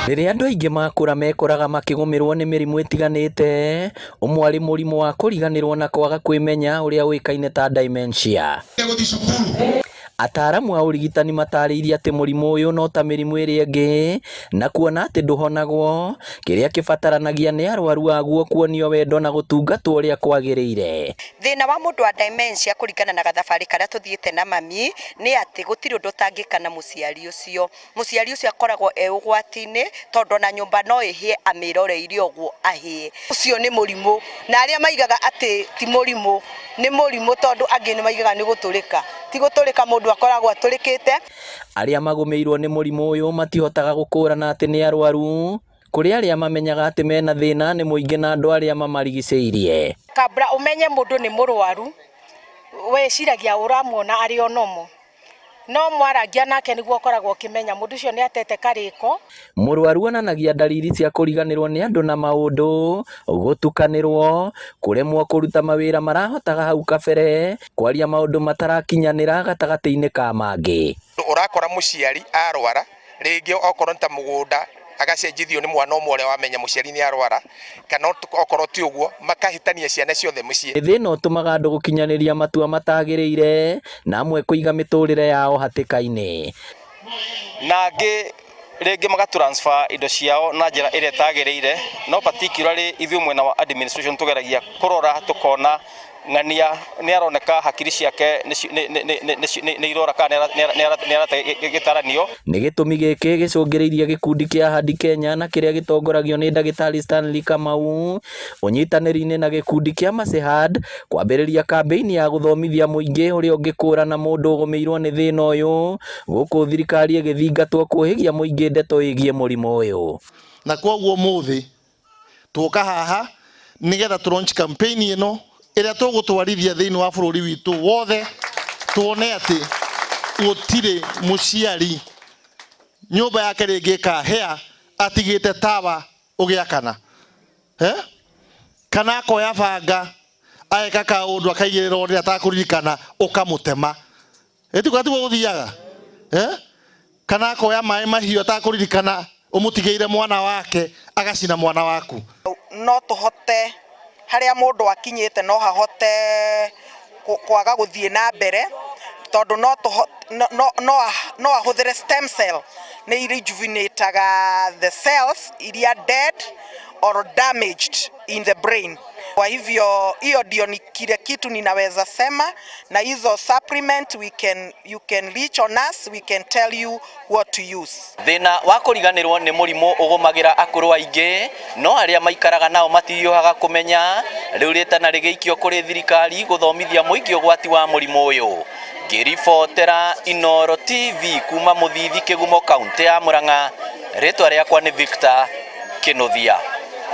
Rĩrĩa andũ aingĩ makũra mekoraga makĩgũmĩrwo nĩ mĩrimũ ĩtiganĩte, ũmwe arĩ mũrimũ wa kũriganĩrwo na kwaga kwĩmenya ũrĩa ũĩkaine ta dementia. Ataaramu a ũrigitani matarĩirie atĩ mũrimũ ũyũ no ta mĩrimũ ĩrĩa ĩngĩ, na kuona atĩ ndũhonagwo, kĩrĩa kĩbataranagia nĩ arwaru aguo kuonio wendo na gũtungatwo ũrĩa kwagĩrĩire. Thĩna wa mũndũ wa dementia kũringana na gathabarĩ karĩa tũthiĩte na mami nĩ atĩ gũtirĩ ũndũ ũtangĩka na mũciari ũcio. Mũciari ũcio akoragwo e ũgwati-inĩ tondũ ona nyũmba no ĩhĩe amĩroreire ũguo ahĩe. Ũcio nĩ mũrimũ na arĩa maigaga atĩ ti mũrimũ, nĩ mũrimũ tondũ angĩ nĩ maigaga nĩ gũtũrĩka. Ti gũtũrĩka mũndũ akoragwo atũrĩkĩte. Arĩa magũmĩirwo nĩ mũrimũ ũyũ matihotaga gũkũrana atĩ nĩ arwaru, kũrĩ arĩa mamenyaga atĩ mena thĩna nĩ mũingĩ na andũ arĩa mamarigicĩirie. Kabla ũmenye mũndũ nĩ mũrwaru, wĩciragia ũramuona arĩ o normal. No mwarangia nake nĩguo ũkoragwo ũkĩmenya mũndũ ũcio nĩ atete karĩko. Mũrwaru onanagia ndariri cia kũriganĩrwo nĩ andũ na maũndũ, gũtukanĩrwo, kũremwo kũruta mawĩra marahotaga hau kabere, kwaria maũndũ matarakinyanĩra gatagatĩ-inĩ ka mangĩ. Ũrakora mũciari arwara rĩngĩ okorwo nĩ ta mũgũnda agacenjithio nĩ mwana ũmwe ũrĩa wamenya mũciari nĩ arwara, kana okorwo ti ũguo makahĩtania ciana ciothe mũciĩ. Thĩna ũtũmaga andũ gũkinyanĩria matua matagĩrĩire na amwe kũiga mĩtũrĩre yao hatĩka-inĩ. Na angĩ rĩngĩ maga transfer indo ciao na njĩra ĩrĩa ĩtagĩrĩire, no particularly ithuĩ mwena wa administration tũgeragia kũrora tũkona ng'ania nĩ aroneka hakiri ciake nĩ irora kana nĩ arate gĩtaranio. Nĩ gĩtũmi gĩkĩ gĩcũngĩrĩirie gĩkundi kĩa Ahadi Kenya na kĩrĩa gĩtongoragio nĩ ndagĩtarĩ Stanley Kamau ũnyitanĩri-inĩ na gĩkundi kĩa Masehad kwambĩrĩria kambĩini ya gũthomithia mũingĩ ũrĩa ũngĩkũrana mũndũ ũgũmĩirwo nĩ thĩna ũyũ gũkũ thirikari ĩgĩthingatwo kũhĩgia mũingĩ ndeto ĩgiĩ mũrimũ ũyũ. Na kwoguo ũmũthĩ twoka haha nigetha tũ launch campaign ĩno ĩrĩa tũgũtwarithia thĩinĩ wa bũrũri witũ wothe, tuone atĩ gũtirĩ mũciari nyũmba yake rĩngĩ ĩkahĩa atigĩte tawa ũgĩakana, eh? Kana akoya banga ageka kaũndũ akaigĩrĩra ũrĩa atakũririkana ũkamũtema, ĩtiguo tiguo gũthiaga, eh? Kana akoya maĩ mahiũ atakũririkana ũmũtigĩire mwana wake agacina mwana waku. No tũhote harĩa mũndũ akinyĩte no hahote kwaga gũthiĩ na mbere tondũ no ahũthĩre stem cell, nĩ rejuvenataga the cells iria dead or damaged in the brain. Kwa hivyo hiyo ndio ni kile kitu ninaweza sema, na hizo supplement we can, you can reach on us, we can tell you what to use. Thĩna wa kũriganĩrwo nĩ mũrimũ ũgũmagĩra akũrũ aingĩ, no arĩa maikaraga nao matihiũhaga kũmenya. Rĩu rĩtana rĩgĩikio kũrĩ thirikari gũthomithia mũingĩ ũgwati wa mũrimũ ũyũ. Ngĩribotera Inooro TV kuma Mũthithi Kĩgumo, kaũntĩ ya Mũrang'a, rĩtwa rĩakwa nĩ Victor Kĩnuthia.